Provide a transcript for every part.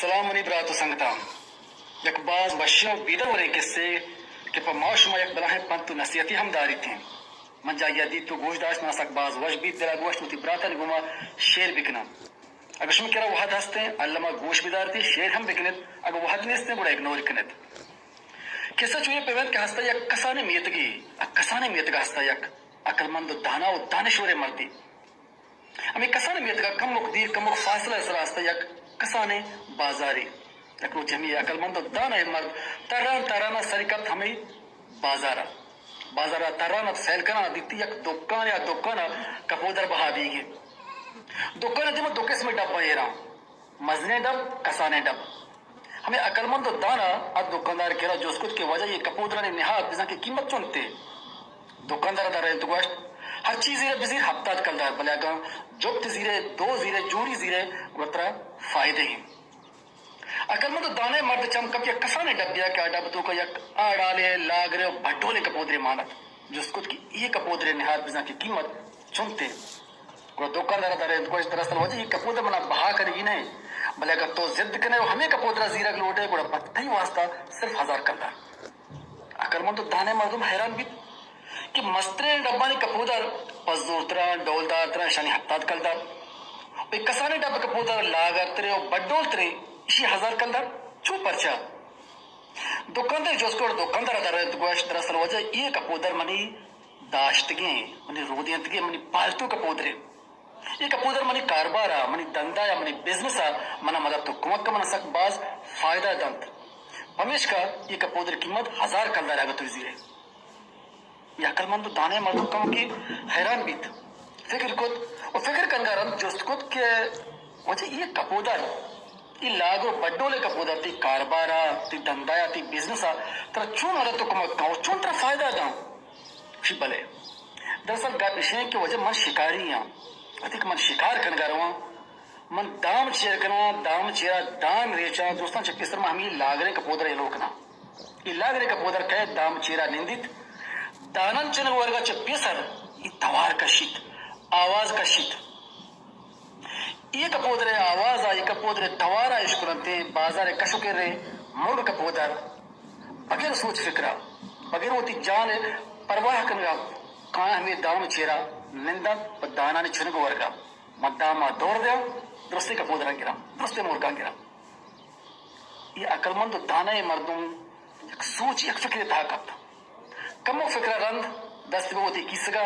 سلام منی برات و سنگتاں۔ یک باز وشیں و بیدروریں کسے کہ پہ ما و شما یک بلاہیں پنت و نصیحتے ہم داریت انت۔ من جاگہے ء دیت و گوش داشت، منا سک باز وش بیت، دل ء گوشت وتی براتانی گوما شیئر بکناں۔ اگہ شمے کرا وہد ہست انت، الما گوش بدارت، شیئر ہم بکنت، اگہ وہد نیست انت، گڑا اگنور کنت۔ کسہ چو اے پیوند کہ ہستہ یک کسانیں میتگے، ء کسانیں میتگ ء ہستہ یک عقلمند و دانا و دانشوریں مردے۔ ہمے کسانیں میتگ ء کمک دیر، کمک فاصلہ ء سرا ہستہ یک کسانیں بازارے۔ یک روچے ہمے عقلمند و دانائیں مرد تران تران ء سری کپت ہمے بازار ء۔ بازار ء تران ات، سیل کنان ء دیتی یک دکانے، آ دکان ء کپودر بہا بیگ ء۔ دکان ء دیما دو قسمیں ڈبہ ایراں، مزنیں ڈب، کسانیں ڈب۔ ہمے عقلمند و دانا ات دکاندار کرا جست کت کہ واجہ اے کپودرانی نہاد بزاں کہ قیمت چنتے؟ دکاندار ء درائینت گوشت، ہر چیز زیرے بزیر ہپتاد کلدار، بلے اگاں جپت زیرے، دو زیرے، جوڑی زیرے، گڑا ترا فائدہ ایں۔ عقلمند و دانائیں مرد چم کپت یک کسانیں ڈبے ء کہ آ ڈب توکا یک آڑالے، لاگرے و بڈولیں کپودرے مان ات۔ جست کت کہ اے کپودرے نہاد بزاں کہ قیمت چنتے؟ گڑا دکاندار ء درائینت گوشت، دراصل واجہ اے کپودر منا بہا کنگی نہ انت، بلے اگاں تو ضد کنئے و ہمے کپودر ء زیرگ لوٹئے گڑا پہ تئی واستا صرف ہزار کلدار۔ عقلمند و دانائیں مردم حیران بیت کہ مستریں ڈبانی کپودر پہ زورتراں، ڈولدارتراں، اشانی ہپتاد کلدار، و اے کسانیں ڈب کپودر لاگرتریں و بڈولتریں، اشی ہزار کلدار چو پرچا؟ دکاندار جست کرت، دکاندار ء درائینت گوشت، دراصل واجہ اے کپودر منی داشتگیں، منی رودینتگیں، منی پالتو کپودرے۔ اے کپودر منی کاربار ء، منی دندا ء، منی بزنس ء منا مدد و کمک ء منا سک باز فائدہ دنت۔ پمیشکا اے کپودر قیمت ہزار کلدار اگہ تو زیرے۔ اے عقلمند و دانائیں مردم کمکے حیران بیت، فکر کت و فکر کنگا رند جست کت کہ واجہ اے کپودر، اے لاگر و بڈولیں کپودر تئی کاربار ء، تئی دندا ء، تئی بزنس ء ترا چون مدد و کمک کن و چون ترا فائدہ داں؟ گوشی، بلے۔ دراصل گپ اش انت کہ واجہ من شکاری آں۔ وھدے کہ من شکار کنگا رواں، من دام چیر کناں، دام چیرا دان ریچاں، دوستاں چہ پیسر من ہمے لاگریں کپودر یلو کناں۔ اے لاگریں کپودر کئیت دام چیرا نندیت، دانان چنگ ورگا چہ پیسر اے توار کشیت، آواز کشیت۔ اے کپودرے آوازا، اے کپودرے توارا اشکننتیں بازارے کش و کرے مرگ کپودر۔ بغیر سوچ فکرا، بغیر وتی جان پرواہ کنگا کایاں ہمے دام چیرا نندنت پہ دانانی چنگ ورگا۔ من داما دور دیاں، درستیں کپودراں گراں، درستیں مرگاں گراں۔ اے عقلمند و دانائیں مردم یک سوچ، یک فکرے تہا کپت۔ کمو فکرا رند دست بہ وتی کیسگا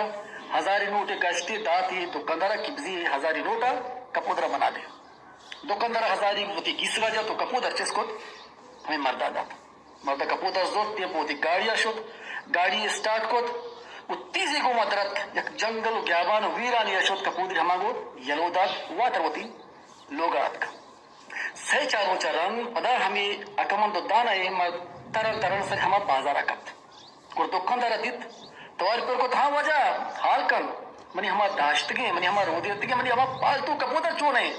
ہزاری نوٹے کشتی داتی دکاندارا کہ بزی ہزاری نوٹا کپودرا منا دے۔ دکاندارا ہزاری وتی کیسگا جت و کپودر چست کت ہمے مردا دات۔ مردا کپودر زرت، دیم پہ وتی گاڑیا شت، گاڑی اسٹارٹ کت و تیزی گوما درت، یک جنگل و گیابان و ویرانیا شت، کپودری ہما گوں یلو دات، واتر وتی لوگا اتک۔ سئے چار روچا رند پدا ہمے عقلمند و دانائیں مرد ترن ترن سر ہما بازارا کپت۔ گڑا دکاندارا دیت، توار پر کت، ہاں واجہ، حال کن، منی ہما داشتگیں، منی ہما رودینتگیں، منی ہما پالتو کپودر چون انت؟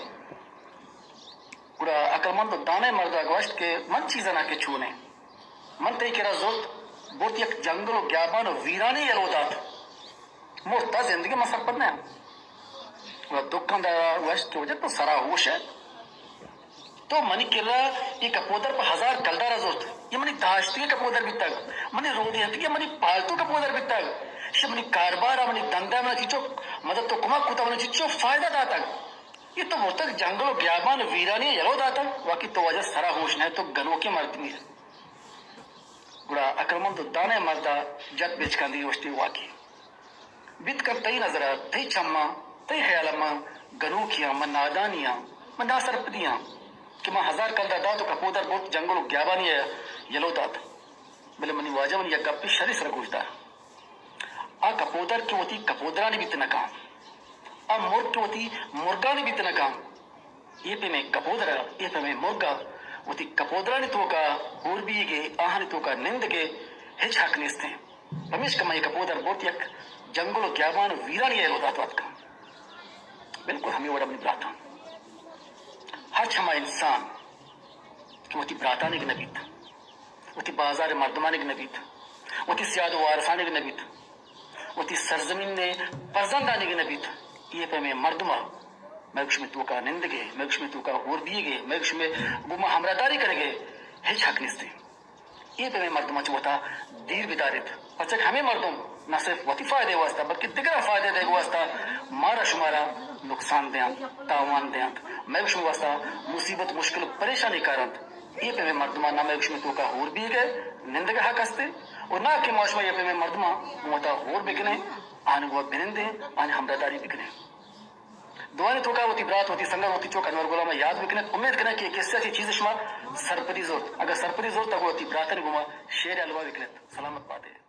گڑا عقلمند و دانائیں مردا گوشت کہ من چی زاناں کہ چون انت؟ من تئی کرا زرت، برت یک جنگل و گیابان و ویرانی یلو دات۔ مرتا زندگی من سرپد نہ آں۔ گڑا دکاندارا گوشت کہ واجہ تو سرا ہوش ئے؟ تو منی کرا اے کپودر پہ ہزار کلدارا زرت۔ اے منی داشتگیں کپودر بیتگ، منی رودینتگیں، منی پالتو کپودر بیتگ۔ ایشی منی کاربارا، منی دندا منا چیچو مدد و کمک کتگ، منا چیچو فائدہ داتگ۔ اے تو برتگ جنگل و گیابان و ویرانی یلو داتگ، واقعی تو واجہ سرا ہوش نہ ئے، تو گنوکیں مردمے ئے۔ گڑا عقلمند و دانائیں مردا جت بچکندی گوشتی، واقعی بیت کنت تئی نظرا، تئی چماں، تئی خیالا من گنوکے آں، من نادانے آں، من ناسرپدے آں کہ من ہزار کلدار دات و کپودر برت جنگل و گیابانی یلو دات۔ بلے منی واجہ منی یک گپے شری سرا گوش دار۔ آ کپودر کہ وتی کپودرانی بیت نہ کن، آ مرگ کہ وتی مرگانی بیت نہ کن، اے پیمیں کپودر ء اے پیمیں مرگ ء وتی کپودرانی توکا ہور بیگ ء، آہانی توکا نندگ ء ہچ حق نیست انت۔ پمیشکا من اے کپودر برت یک جنگل و گیابان و ویرانی ء یلو دات و اتکاں۔ بالکل ہمے وڑا منی براتاں، ہرچ ہما انسان کہ وتی براتانیگ نہ بیت، وتی بازار ء مردمانیگ نہ بیت، وتی سیاد و وارسانیگ نہ بیت، وتی سرزمین ء پرزندانیگ نہ بیت، اے پیمیں مردم ء مئے گوشمے توکا نندگے، مئے گوشمے توکا ہور بیگے، مئے گوشمے گوما ہمراہداری کنگے ہچ حق نیستے۔ اے پیمیں مردماں چہ وتا دیر بداریت، پرچا کہ ہمے مردم نہ صرف وتی فائدہ واسطہ بلکہ دگراں فائدہ دیگ واسطہ مارا شمارا نقصان دیانت، تاوان دیانت، مئے گوشمے واسطہ مصیبت، مشکل و پریشانی کارنت۔ اے پیمیں مردماں نہ مئے گوشمے توکا ہور بیگے، نندگے حق استے، و نہ کہ ما شما اے پیمیں مردماں وتا ہور بکنیں، آنی گوا بنندیں، آنی ہمراہداری بکنیں۔ دوانی توکا وتی برات، وتی سنگت، وتی چک انور غلام ء یاد بکنت۔ امید کناں کہ اے قصہ چی چیز شما سرپدی زرت۔ اگر سرپدی زرت، تہ گوں وتی براتانی گوما شیئر الوا بکنت۔ سلامت باتے۔